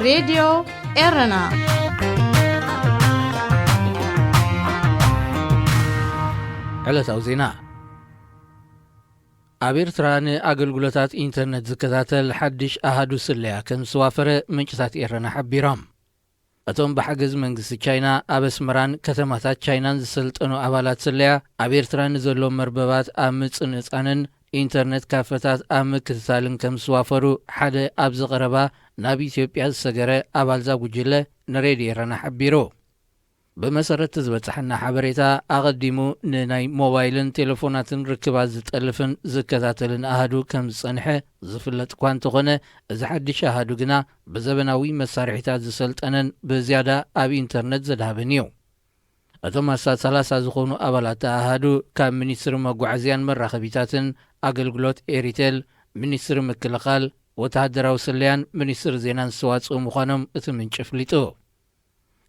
ሬድዮ ኤረና። ዕለታዊ ዜና። ኣብ ኤርትራ ንኣገልግሎታት ኢንተርነት ዝከታተል ሓድሽ ኣሃዱ ስለያ ከም ዝተዋፈረ ምንጭታት ኤረና ሓቢሮም። እቶም ብሓገዝ መንግስቲ ቻይና ኣብ ኣስመራን ከተማታት ቻይናን ዝሰልጠኑ ኣባላት ስለያ፣ ኣብ ኤርትራ ንዘሎ መርበባት ኣብ ምጽንጻንን ኢንተርነት ካፈታት ኣብ ምክትታልን ከም ዝተዋፈሩ ሓደ ኣብዚ ቀረባ ናብ ኢትዮጵያ ዝሰገረ ኣባልዛ ጉጅለ ንሬድዮ ኤረና ሓቢሩ። ብመሰረት ዝበጽሓና ሓበሬታ፣ ኣቐዲሙ ንናይ ሞባይልን ቴሌፎናትን ርክባት ዝጠልፍን ዝከታተልን ኣሃዱ ከም ዝጸንሐ ዝፍለጥ እኳ እንተኾነ፣ እዚ ሓድሽ ኣሃዱ ግና ብዘበናዊ መሳርሒታት ዝሰልጠነን ብዝያዳ ኣብ ኢንተርነት ዘድሃበን እዩ። እቶም ኣስታት ሰላሳ ዝኾኑ ኣባላት ኣሃዱ ካብ ሚኒስትሪ መጓዓዝያን መራኸቢታትን ኣገልግሎት ኤሪቴል፣ ሚኒስትሪ ምክልኻል፣ ወተሃደራዊ ስለያን ሚኒስትሪ ዜናን ዝተዋጽኡ ምዃኖም እቲ ምንጪ ኣፍሊጡ።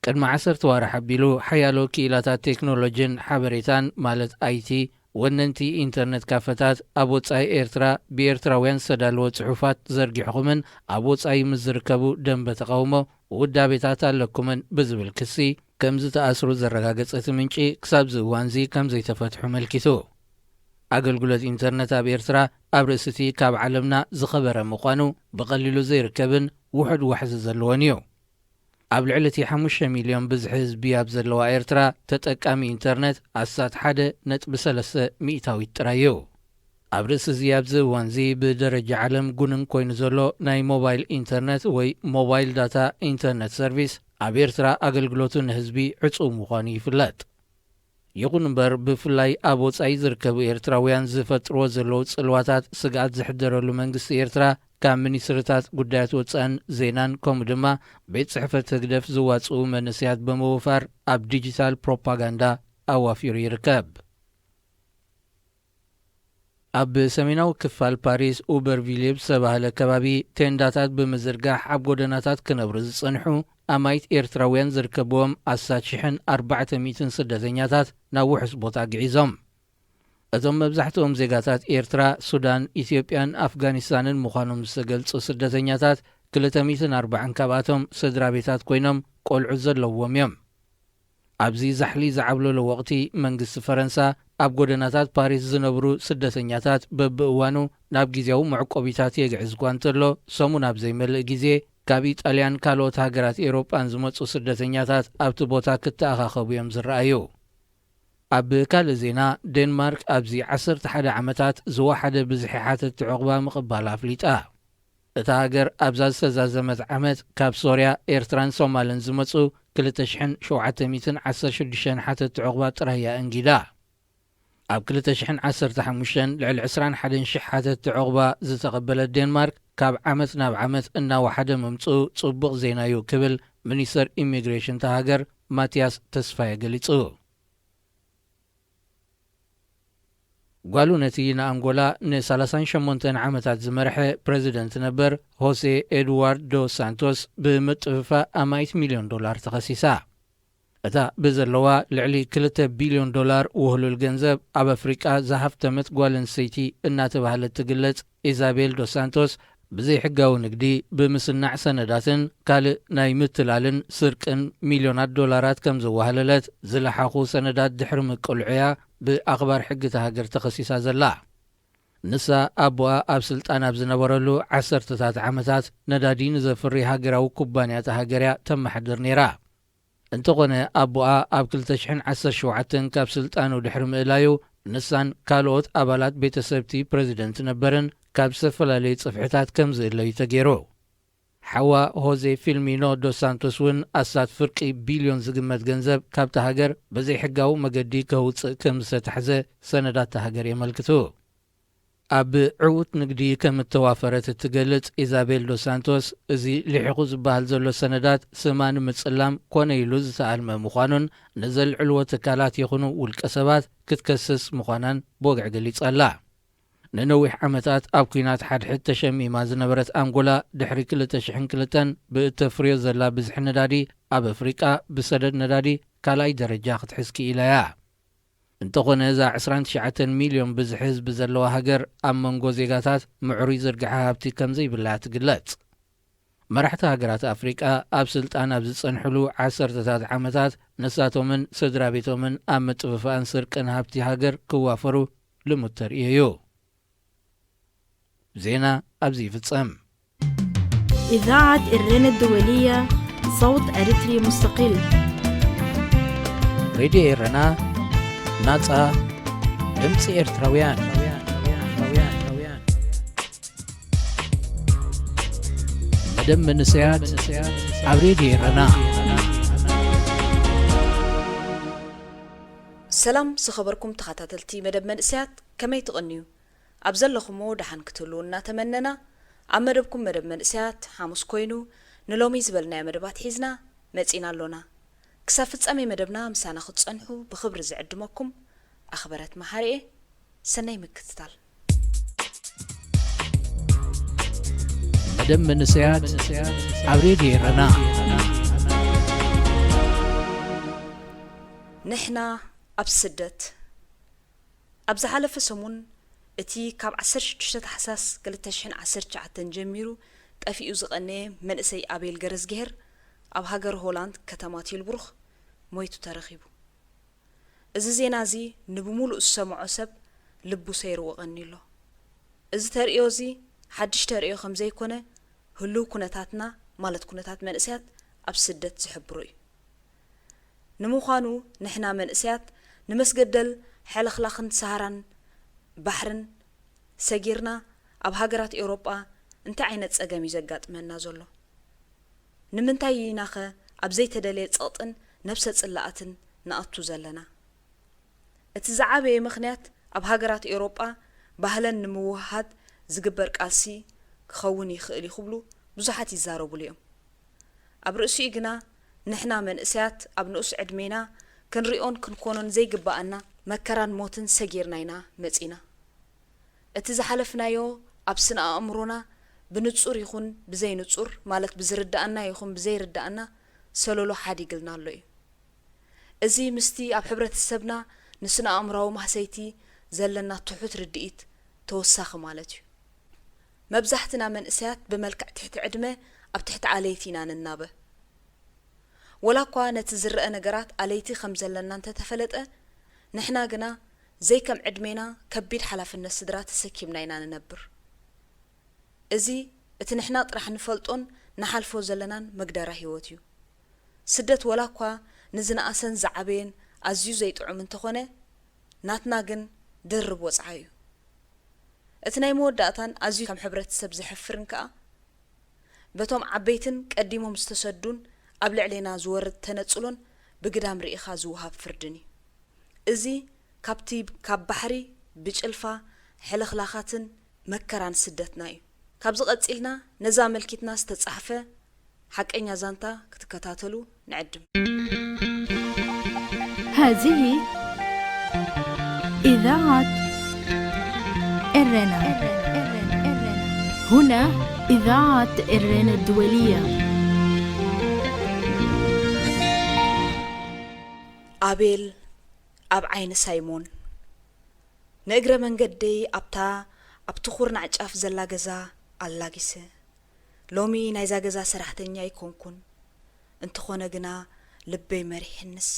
ቅድሚ ዓሰርተ ዋርሕ ኣቢሉ፣ ሓያሎ ክኢላታት ቴክኖሎጂን ሓበሬታን፣ ማለት ኣይቲ፣ ወነንቲ ኢንተርነት ካፈታት ኣብ ወጻኢ ኤርትራ ብኤርትራውያን ዝተዳለወ ጽሑፋት ዘርጊሕኹምን ኣብ ወጻኢ ምስ ዝርከቡ ደንበ ተቓውሞ ውዳቤታት ኣለኩምን ብዝብል ክሲ ከም ዝተኣስሩ ዘረጋገጸ እቲ ምንጪ፣ ክሳብዚ እዋንዚ ከም ዘይተፈትሑ ኣመልኪቱ። ኣገልግሎት ኢንተርነት ኣብ ኤርትራ ኣብ ርእሲ እቲ ካብ ዓለምና ዝኸበረ ምዃኑ ብቐሊሉ ዘይርከብን ውሑድ ዋሕዚ ዘለዎን እዩ። ኣብ ልዕሊ እቲ ሓሙሽተ ሚልዮን ብዝሒ ህዝቢ ኣብ ዘለዋ ኤርትራ፣ ተጠቃሚ ኢንተርነት ኣስታት ሓደ ነጥቢ ሰለስተ ሚእታዊት ጥራይ እዩ። ኣብ ርእሲ እዚ፣ ኣብዚ እዋንዚ ብደረጃ ዓለም ጉንን ኮይኑ ዘሎ ናይ ሞባይል ኢንተርነት ወይ ሞባይል ዳታ ኢንተርነት ሰርቪስ፣ ኣብ ኤርትራ ኣገልግሎቱ ንህዝቢ ዕጹው ምዃኑ ይፍለጥ። ይኹን እምበር፣ ብፍላይ ኣብ ወጻኢ ዝርከቡ ኤርትራውያን ዝፈጥርዎ ዘለዉ ጽልዋታት ስግኣት ዝሕደረሉ መንግስቲ ኤርትራ፣ ካብ ሚኒስትርታት ጉዳያት ወጻእን ዜናን፣ ከምኡ ድማ ቤት ጽሕፈት ህግደፍ ዝዋጽኡ መንእሰያት ብምውፋር፣ ኣብ ዲጂታል ፕሮፓጋንዳ ኣዋፊሩ ይርከብ። ኣብ ሰሜናዊ ክፋል ፓሪስ፣ ኡበርቪልየ ብዝተባህለ ከባቢ፣ ቴንዳታት ብምዝርጋሕ ኣብ ጎደናታት ክነብሩ ዝጸንሑ ኣማይት ኤርትራውያን ዝርከብዎም ኣስታት ሽሕን ኣርባዕተ ሚእትን ስደተኛታት ናብ ውሑስ ቦታ ግዒዞም። እቶም መብዛሕትኦም ዜጋታት ኤርትራ፣ ሱዳን፣ ኢትዮጵያን ኣፍጋኒስታንን ምዃኖም ዝተገልጹ ስደተኛታት፣ ክልተ ሚእትን ኣርባዓን ካብኣቶም ስድራ ቤታት ኮይኖም፣ ቆልዑ ዘለውዎም እዮም። ኣብዚ ዛሕሊ ዝዓብለሎ ወቕቲ፣ መንግስቲ ፈረንሳ፣ ኣብ ጎደናታት ፓሪስ ዝነብሩ ስደተኛታት በብእዋኑ ናብ ግዜያዊ መዕቆቢታት የግዕዝ እኳ እንተሎ፣ ሰሙን ኣብ ዘይመልእ ግዜ፣ ካብ ኢጣልያን ካልኦት ሃገራት ኤውሮጳን ዝመጹ ስደተኛታት ኣብቲ ቦታ ክተኣኻኸቡ እዮም ዝረኣዩ። ኣብ ካልእ ዜና፣ ዴንማርክ ኣብዚ ዓሰርተ ሓደ ዓመታት ዝወሓደ ብዝሒ ሓተትቲ ዑቕባ ምቕባላ ኣፍሊጣ። እታ ሃገር ኣብዛ ዝተዛዘመት ዓመት ካብ ሶርያ፣ ኤርትራን ሶማልን ዝመጹ ክልተ ሽሕን ሸውዓተ ሚእትን ዓሰርተ ሽዱሽተን ሓተትቲ ዑቕባ ጥራይ እያ እንጊዳ። ኣብ ክልተ ሽሕን ዓሰርተ ሓሙሽተን ልዕሊ ዕስራን ሓደን ሽሕ ሓተትቲ ዑቕባ ዝተቐበለት ዴንማርክ፣ ካብ ዓመት ናብ ዓመት እናወሓደ ምምጽኡ ጽቡቕ ዜና እዩ ክብል ሚኒስተር ኢሚግሬሽን እታ ሃገር ማቲያስ ተስፋየ ገሊጹ። ጓሉ ነቲ ንኣንጎላ ንሰላሳን ሸሞንተን ዓመታት ዝመርሐ ፕረዚደንት ነበር ሆሴ ኤድዋርድ ዶ ሳንቶስ ብምጥፍፋእ ኣማኢት ሚልዮን ዶላር ተኸሲሳ። እታ ብዘለዋ ልዕሊ ክልተ ቢልዮን ዶላር ውህሉል ገንዘብ ኣብ ኣፍሪቃ ዝሃፍተመት ጓል ኣንስተይቲ እናተባህለት ትግለጽ ኢዛቤል ዶ ሳንቶስ፣ ብዘይሕጋዊ ንግዲ፣ ብምስናዕ ሰነዳትን ካልእ ናይ ምትላልን ስርቅን ሚልዮናት ዶላራት ከም ዘዋህለለት ዝለሓኹ ሰነዳት ድሕሪ ምቅልዑያ ብኣኽባር ሕጊ እታ ሃገር ተኸሲሳ ዘላ። ንሳ ኣቦኣ ኣብ ስልጣን ኣብ ዝነበረሉ ዓሰርተታት ዓመታት ነዳዲ ንዘፍሪ ሃገራዊ ኩባንያ እታ ሃገር እያ ተመሓድር ነይራ። እንተኾነ፣ ኣቦኣ ኣብ ክልተ ሽሕን ዓሰርተ ሸውዓተን ካብ ስልጣኑ ድሕሪ ምእላዩ፣ ንሳን ካልኦት ኣባላት ቤተሰብቲ ፕረዚደንት ነበርን ካብ ዝተፈላለዩ ጽፍሕታት ከም ዝእለዩ ተገይሩ። ሓዋ ሆዜ ፊልሚኖ ዶስ ሳንቶስ እውን ኣስታት ፍርቂ ቢልዮን ዝግመት ገንዘብ ካብታ ሃገር ብዘይሕጋዊ መገዲ ከውጽእ ከም ዝተታሕዘ ሰነዳት እታ ሃገር የመልክቱ። ኣብ ዕዉት ንግዲ ከም እተዋፈረት እትገልጽ ኢዛቤል ዶስ ሳንቶስ፣ እዚ ልሒቑ ዝበሃል ዘሎ ሰነዳት ስማ ንምጽላም ኮነ ኢሉ ዝተኣልመ ምዃኑን ንዘልዕልዎ ትካላት ይኹኑ ውልቀ ሰባት ክትከስስ ምዃናን ብወግዒ ገሊጻ ኣላ። ንነዊሕ ዓመታት ኣብ ኲናት ሓድሕድ ተሸሚማ ዝነበረት ኣንጎላ፣ ድሕሪ ክልተ ሽሕን ክልተን ብእተፍርዮ ዘላ ብዝሒ ነዳዲ፣ ኣብ ኣፍሪቃ ብሰደድ ነዳዲ ካልኣይ ደረጃ ክትሕዝ ክኢላ እያ። እንተኾነ፣ እዛ ዕስራን ትሽዓተን ሚልዮን ብዝሒ ህዝቢ ዘለዋ ሃገር፣ ኣብ መንጎ ዜጋታት ምዕሩይ ዝርግሐ ሃብቲ ከም ዘይብላ እያ ትግለጽ። መራሕቲ ሃገራት ኣፍሪቃ ኣብ ስልጣን ኣብ ዝጸንሕሉ ዓሰርተታት ዓመታት ንሳቶምን ስድራ ቤቶምን ኣብ ምጥፍፋእን ስርቅን ሃብቲ ሃገር ክዋፈሩ ልሙድ ተርእዮ እዩ። ዜና ኣብዚ ይፍጸም። إذاعة إرينا الدولية، صوت أريتري مستقل. ሬድዮ ኤረና፣ ናጻ ድምጺ ኤርትራውያን። መደብ መንእሰያት ኣብ ሬድዮ ኤረና። ሰላም ዝኸበርኩም ተኸታተልቲ መደብ መንእሰያት፣ ከመይ ትቕንዩ? ኣብ ዘለኹሞ ደሓን ክትህልዉ እናተመነና፣ ኣብ መደብኩም መደብ መንእሰያት ሓሙስ ኮይኑ ንሎሚ ዝበልናዮ መደባት ሒዝና መጺና ኣሎና። ክሳብ ፍጻሜ መደብና ምሳና ክትጸንሑ ብኽብሪ ዝዕድመኩም ኣኽበረት መሓሪኤ። ሰናይ ምክትታል። መደብ መንእሰያት ኣብ ሬድዮ ኤረና። ንሕና ኣብ ስደት። ኣብ ዝሓለፈ ሰሙን እቲ ካብ ዓሰርተ ሽዱሽተ ታሕሳስ ክልተ ሽሕን ዓሰርተ ትሽዓተን ጀሚሩ ጠፊኡ ዝቐነየ መንእሰይ ኣቤል ገረዝግሄር ኣብ ሃገር ሆላንድ ከተማ ቲልብሩኽ ሞይቱ ተረኺቡ። እዚ ዜና እዚ ንብሙሉእ ዝሰምዖ ሰብ ልቡ ሰይርዎ ቀንዩ ኣሎ። እዚ ተርእዮ እዚ ሓድሽ ተርእዮ ከም ዘይኮነ ህሉው ኩነታትና ማለት ኩነታት መንእሰያት ኣብ ስደት ዝሕብሮ እዩ። ንምዃኑ ንሕና መንእሰያት ንመስገደል ሕልኽላኽን ሰሃራን ባሕርን ሰጊርና ኣብ ሃገራት ኤውሮጳ እንታይ ዓይነት ጸገም እዩ ዘጋጥመና ዘሎ? ንምንታይ ኢናኸ ኣብ ዘይተደልየ ጸቕጥን ነብሰ ጽላኣትን ንኣቱ ዘለና? እቲ ዝዓበየ ምኽንያት ኣብ ሃገራት ኤውሮጳ ባህለን ንምውህሃድ ዝግበር ቃልሲ ክኸውን ይኽእል እዩ ክብሉ ብዙሓት ይዛረቡሉ እዮም። ኣብ ርእሲኡ ግና ንሕና መንእሰያት ኣብ ንኡስ ዕድሜና ክንሪኦን ክንኮኖን ዘይግብኣና መከራን ሞትን ሰጊርና ኢና መጺና። እቲ ዝሓለፍናዮ ኣብ ስነ ኣእምሮና ብንጹር ይኹን ብዘይንጹር ማለት ብዝርድኣና ይኹን ብዘይርድኣና ሰለሎ ሓዲግልና ኣሎ እዩ። እዚ ምስቲ ኣብ ሕብረተሰብና ንስነ ኣእምሮኣዊ ማህሰይቲ ዘለና ትሑት ርድኢት ተወሳኺ ማለት እዩ። መብዛሕትና መንእሰያት ብመልክዕ ትሕቲ ዕድመ ኣብ ትሕቲ ኣለይቲ ኢና ንናበ። ወላ እኳ ነቲ ዝረኣ ነገራት ኣለይቲ ከም ዘለና እንተተፈለጠ፣ ንሕና ግና ዘይከም ዕድሜና ከቢድ ሓላፍነት ስድራ ተሰኪምና ኢና ንነብር። እዚ እቲ ንሕና ጥራሕ ንፈልጦን ንሓልፎ ዘለናን መግደራ ህይወት እዩ። ስደት ወላ እኳ ንዝነኣሰን ዝዓበየን ኣዝዩ ዘይጥዑም እንተኾነ፣ ናትና ግን ድርብ ወጽዓ እዩ። እቲ ናይ መወዳእታን ኣዝዩ ከም ሕብረተሰብ ዘሕፍርን ከኣ፣ በቶም ዓበይትን ቀዲሞም ዝተሰዱን ኣብ ልዕሌና ዝወርድ ተነጽሎን ብግዳም ርኢኻ ዝወሃብ ፍርድን እዩ። እዚ ካብቲ ካብ ባሕሪ ብጭልፋ ሕልኽላኻትን መከራን ስደትና እዩ። ካብዚ ቀጺልና ነዚ ኣመልኪትና ዝተጻሕፈ ሓቀኛ ዛንታ ክትከታተሉ ንዕድም። هذه إذاعة إرنا. هنا إذاعة إرنا الدولية. ኣቤል ኣብ ዓይኒ ሳይሞን። ንእግረ መንገደይ ኣብታ ኣብቲ ኹርናዕ ጫፍ ዘላ ገዛ ኣላጊሰ። ሎሚ ናይዛ ገዛ ሰራሕተኛ ኣይኮንኩን። እንተኾነ ግና ልበይ መሪሕንስ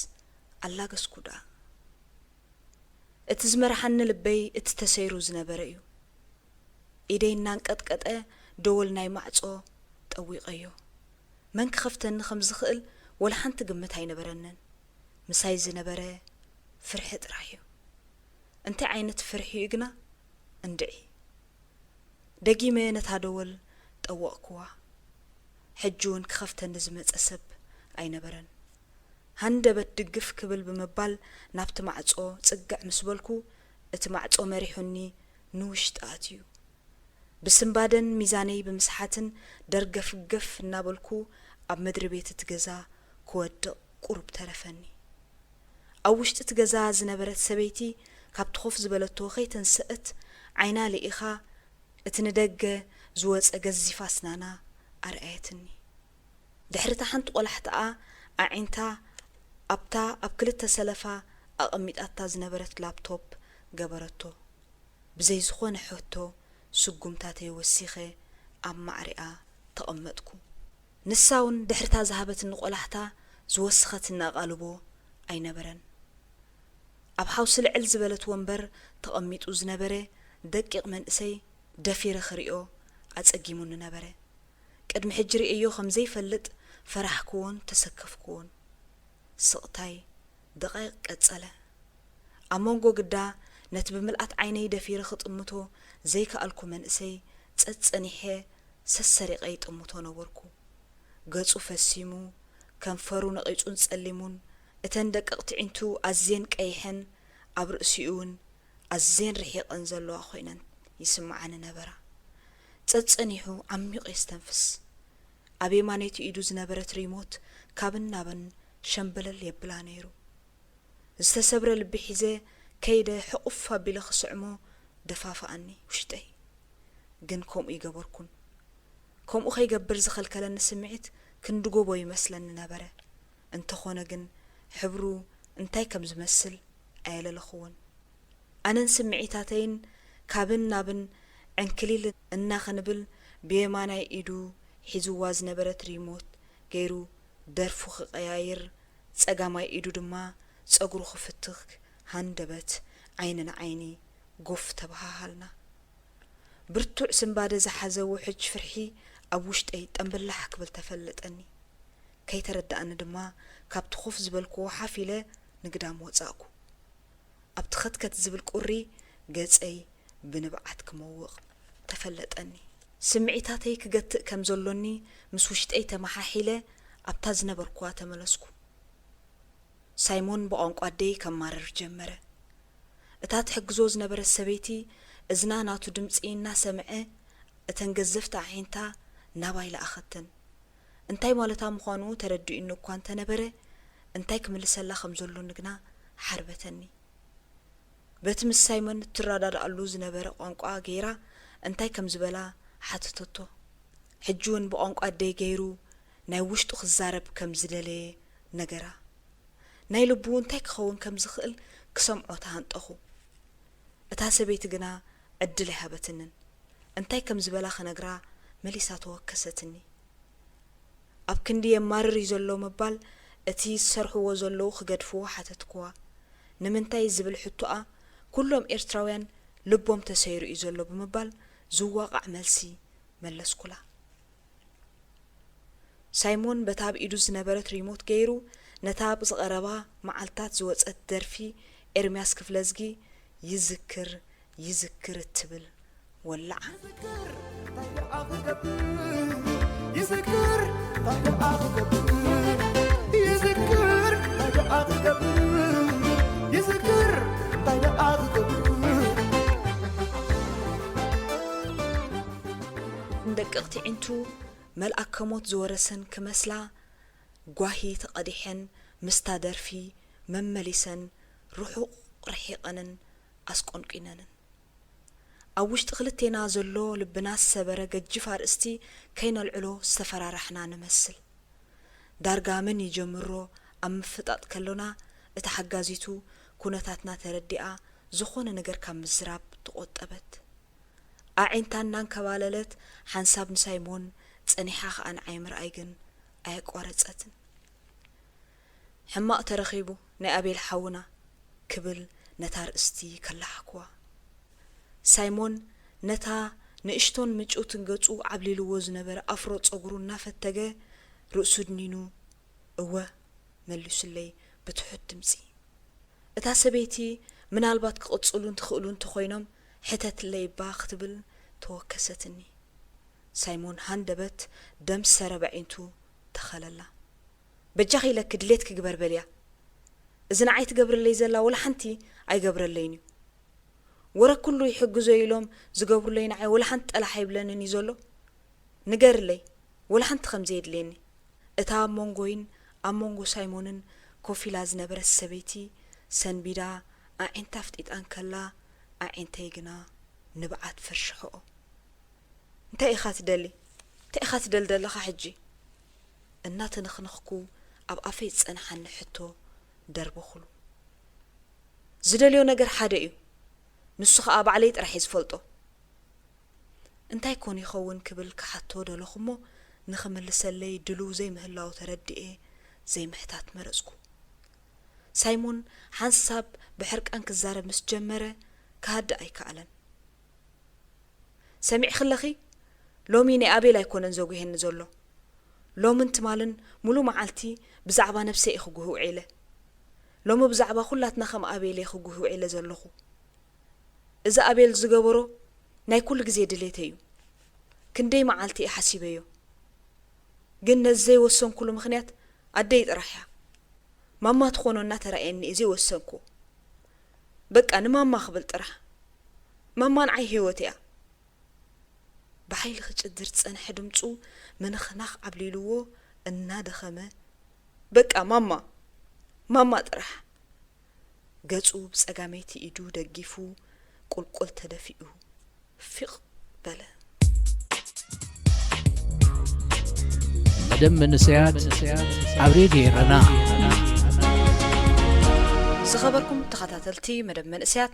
ኣላገስኩ ደኣ። እቲ ዝመርሓኒ ልበይ እቲ ተሰይሩ ዝነበረ እዩ። ኢደይ እናንቀጥቀጠ ደወል ናይ ማዕጾ ጠዊቐዮ። መን ክኸፍተኒ ከም ዝኽእል ወላ ሓንቲ ግምት ኣይነበረንን። ምሳይ ዝነበረ ፍርሒ ጥራሕ እዩ። እንታይ ዓይነት ፍርሒ እዩ ግና? እንድዒ። ደጊመ ነታ ደወል ጠወቕኩዋ። ሕጂ እውን ክኸፍተኒ ዝመጸ ሰብ ኣይነበረን። ሃንደበት ድግፍ ክብል ብምባል ናብቲ ማዕጾ ጽግዕ ምስ በልኩ፣ እቲ ማዕጾ መሪሑኒ ንውሽጢ ኣትዩ። ብስንባደን ሚዛነይ ብምስሓትን ደርገፍገፍ እናበልኩ ኣብ ምድሪ ቤት እቲ ገዛ ክወድቕ ቁሩብ ተረፈኒ። ኣብ ውሽጢ እቲ ገዛ ዝነበረት ሰበይቲ ካብቲ ኮፍ ዝበለቶ ከይተንሰአት ዓይና ልኢኻ እቲ ንደገ ዝወጸ ገዚፍ ኣስናና ኣርኣየትኒ። ድሕሪ እታ ሓንቲ ቆላሕታኣ ኣዒንታ ኣብታ ኣብ ክልተ ሰለፋ ኣቐሚጣታ ዝነበረት ላፕቶፕ ገበረቶ። ብዘይ ዝኾነ ሕቶ ስጉምታተይ ወሲኸ ኣብ ማዕሪኣ ተቐመጥኩ። ንሳ እውን ድሕርታ ዝሃበትኒ ቆላሕታ ዝወሰኸትኒ ኣቓልቦ ኣይነበረን። ኣብ ሓውሲ ልዕል ዝበለት ወንበር ተቐሚጡ ዝነበረ ደቂቕ መንእሰይ ደፊረ ክሪኦ ኣጸጊሙኒ ነበረ። ቅድሚ ሕጂ ርእየዮ ከም ዘይፈልጥ ፈራሕክዎን ተሰከፍክዎን። ስቕታይ ደቓይቕ ቀጸለ። ኣብ መንጎ ግዳ ነቲ ብምልኣት ዓይነይ ደፊረ ክጥምቶ ዘይከኣልኩ መንእሰይ ጸጸኒሐ ሰሰሪቐ ይጥምቶ ነበርኩ። ገጹ ፈሲሙ፣ ከንፈሩ ነቒጹን ጸሊሙን፣ እተን ደቀቕቲ ኣዒንቱ ኣዝየን ቀይሐን፣ ኣብ ርእሲኡ እውን ኣዝየን ርሒቐን ዘለዋ ኮይነን ይስምዓኒ ነበራ። ጸጸኒሑ ዓሚቑ የስተንፍስ። ኣብ የማነይቲ ኢዱ ዝነበረት ሪሞት ካብን ናብን ሸምበለል የብላ ነይሩ። ዝተሰብረ ልቢ ሒዘ ከይደ ሕቑፍ ኣቢለ ክስዕሞ ደፋፍኣኒ ውሽጠይ። ግን ከምኡ ይገበርኩን። ከምኡ ከይገብር ዝኸልከለኒ ስምዒት ክንዲ ጎቦ ይመስለኒ ነበረ። እንተኾነ ግን ሕብሩ እንታይ ከም ዝመስል ኣየለለኽዎን። ኣነን ስምዒታተይን ካብን ናብን ዕንክሊል እናኽንብል ብየማናይ ኢዱ ሒዝዋ ዝነበረት ሪሞት ገይሩ ደርፉ ክቐያይር፣ ጸጋማይ ኢዱ ድማ ጸጉሩ ክፍትኽ ሃንደበት ዓይኒ ንዓይኒ ጎፍ ተበሃሃልና። ብርቱዕ ስንባደ ዝሓዘ ውሕጅ ፍርሒ ኣብ ውሽጠይ ጠምብላሕ ክብል ተፈለጠኒ። ከይተረድኣኒ ድማ ካብቲ ኮፍ ዝበልክዎ ሓፍ ኢለ ንግዳም ወጻእኩ። ኣብቲ ኸትከት ዝብል ቁሪ ገጸይ ብንብዓት ክመውቕ ተፈለጠኒ። ስምዒታተይ ክገትእ ከም ዘሎኒ ምስ ውሽጠይ ተመሓሒለ ኣብታ ዝነበርኩዋ ተመለስኩ። ሳይሞን ብቋንቋ ኣደይ ከማርር ጀመረ። እታ ትሕግዞ ዝነበረት ሰበይቲ እዝና ናቱ ድምጺ እናሰምዐ እተን ገዘፍቲ ኣዒንታ ናባይ ለኣኸተን። እንታይ ማለታ ምዃኑ ተረዲኡኒ እኳ እንተነበረ፣ እንታይ ክምልሰላ ከም ዘሎኒ ግና ሓርበተኒ። በቲ ምስ ሳይሞን እትረዳድኣሉ ዝነበረ ቋንቋ ገይራ እንታይ ከም ዝበላ ሓተተቶ። ሕጂ እውን ብቋንቋ ኣደይ ገይሩ ናይ ውሽጡ ክዛረብ ከም ዝደለየ ነገራ። ናይ ልቡ እንታይ ክኸውን ከም ዝኽእል ክሰምዖ ተሃንጠኹ። እታ ሰበይቲ ግና ዕድል ኣይሃበትንን። እንታይ ከም ዝበላ ክነግራ መሊሳ ተወከሰትኒ። ኣብ ክንዲ የማርር እዩ ዘሎ ምባል፣ እቲ ዝሰርሕዎ ዘለዉ ክገድፍዎ ሓተትክዋ። ንምንታይ ዝብል ሕቶኣ፣ ኩሎም ኤርትራውያን ልቦም ተሰይሩ እዩ ዘሎ ብምባል ዝዋቓዕ መልሲ መለስኩላ። ሳይሞን በታ ኣብ ኢዱ ዝነበረት ሪሞት ገይሩ ነታ ብዝቐረባ መዓልታት ዝወጸት ደርፊ ኤርምያስ ክፍለዝጊ ይዝክር ይዝክር እትብል ወላዓ። ይዝክር እንታይ ደኣ ክገብር፣ ይዝክር እንታይ ደኣ ክገብር፣ ይዝክር እንታይ ደኣ ክገብር፣ ይዝክር እንታይ ደኣ ክገብር። ደቀቕቲ ዒንቱ መልኣከ ሞት ዝወረሰን ክመስላ ጓሂ ተቐዲሐን ምስታ ደርፊ መመሊሰን ርሑቕ ርሒቐንን ኣስቆንቂነንን። ኣብ ውሽጢ ክልቴና ዘሎ ልብና ዝሰበረ ገጅፍ ኣርእስቲ ከይነልዕሎ ዝተፈራራሕና ንመስል። ዳርጋ መን ይጀምሮ ኣብ ምፍጣጥ ከሎና፣ እታ ሓጋዚቱ ኩነታትና ተረዲኣ ዝኾነ ነገር ካብ ምዝራብ ተቖጠበት። ኣዒንታ እናንከባለለት ሓንሳብ ንሳይሞን ጸኒሓ ኸኣ ንዓይ ምርኣይ ግን ኣየቋረጸትን። ሕማቕ ተረኺቡ ናይ ኣቤል ሓውና ክብል ነታ ኣርእስቲ ከላሓኽዋ። ሳይሞን ነታ ንእሽቶን ምጭውትን ገጹ ዓብሊልዎ ዝነበረ ኣፍሮ ጸጉሩ እናፈተገ ርእሱ ድኒኑ እወ መሊሱለይ ብትሑት ድምጺ። እታ ሰበይቲ ምናልባት ክቕጽሉ እንትኽእሉ እንተኾይኖም ሕተትለይ እባ ክትብል ተወከሰትኒ። ሳይሞን ሃንደበት ደም ሰረብ ኣዒንቱ ተኸለላ። በጃኺ ኢለኪ ድሌትኪ ግበር በልያ። እዚ ንዓይ ትገብርለይ ዘላ ወላ ሓንቲ ኣይገብረለይን እዩ። ወረ ኩሉ ይሕግዞ ኢሎም ዝገብሩለይ ንዓይ ወላ ሓንቲ ጠላሕ ኣይብለንን እዩ ዘሎ። ንገርለይ ወላ ሓንቲ ከም ዘየድልየኒ። እታ ኣብ መንጎይን ኣብ መንጎ ሳይሞንን ኮፍ ኢላ ዝነበረት ሰበይቲ ሰንቢዳ ኣዒንታ ኣፍጢጣ እንከላ ኣዒንተይ ግና ንብዓት ፈርሽሐኦ። እንታይ ኢኻ ትደሊ? እንታይ ኢኻ ትደሊ ዘለኻ ሕጂ? እናተነኽነኽኩ ኣብ ኣፈይ ዝጸንሓኒ ሕቶ ደርበኹሉ። ዝደልዮ ነገር ሓደ እዩ። ንሱ ኸኣ ባዕለይ ጥራሕ እየ ዝፈልጦ። እንታይ ኮን ይኸውን ክብል ክሓቶ ደለኹ እሞ ንኽምልሰለይ ድሉው ዘይምህላው ተረዲኤ ዘይምሕታት መረጽኩ። ሳይሞን ሓንሳብ ብሕርቃን ክዛረብ ምስ ጀመረ ክሃድእ ኣይከኣለን። ሰሚዕኺ ኣለኺ? ሎሚ ናይ ኣቤል ኣይኮነን ዘጉሄኒ ዘሎ። ሎምን ትማልን ሙሉ መዓልቲ ብዛዕባ ነብሰይ እየ ክጉህ ውዒለ። ሎሚ ብዛዕባ ኩላትና ከም ኣቤል እየ ክጉህ ውዒለ ዘለኹ። እዚ ኣቤል ዝገበሮ ናይ ኩሉ ግዜ ድሌተይ እዩ። ክንደይ መዓልቲ እየ ሓሲበዮ። ግን ነዚ ዘይወሰንኩሉ ምኽንያት ኣደይ ጥራሕ እያ። ማማ ትኾኖ እናተራእየኒ እየ ዘይወሰንኩ። በቃ ንማማ ክብል ጥራሕ። ማማ ንዓይ ህይወት እያ። ብሓይሊ ክጭድር ዝጸንሐ ድምጹ ምንኽናኽ ዓብሊልዎ እናደኸመ፣ በቃ ማማ፣ ማማ ጥራሕ። ገጹ ብጸጋመይቲ ኢዱ ደጊፉ ቁልቁል ተደፊኡ ፊቕ በለ። መደብ መንእሰያት ኣብ ሬድዮ ኤረና። ዝኸበርኩም ተኸታተልቲ መደብ መንእሰያት፣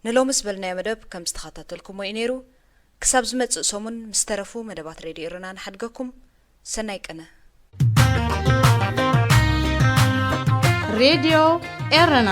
ንሎሚ ዝበልናዮ መደብ ከም ዝተኸታተልኩሞ እዩ ነይሩ። ክሳብ ዝመጽእ ሰሙን ምስ ተረፉ መደባት ሬድዮ ኤረና ንሓድገኩም። ሰናይ ቅነ። ሬድዮ ኤረና።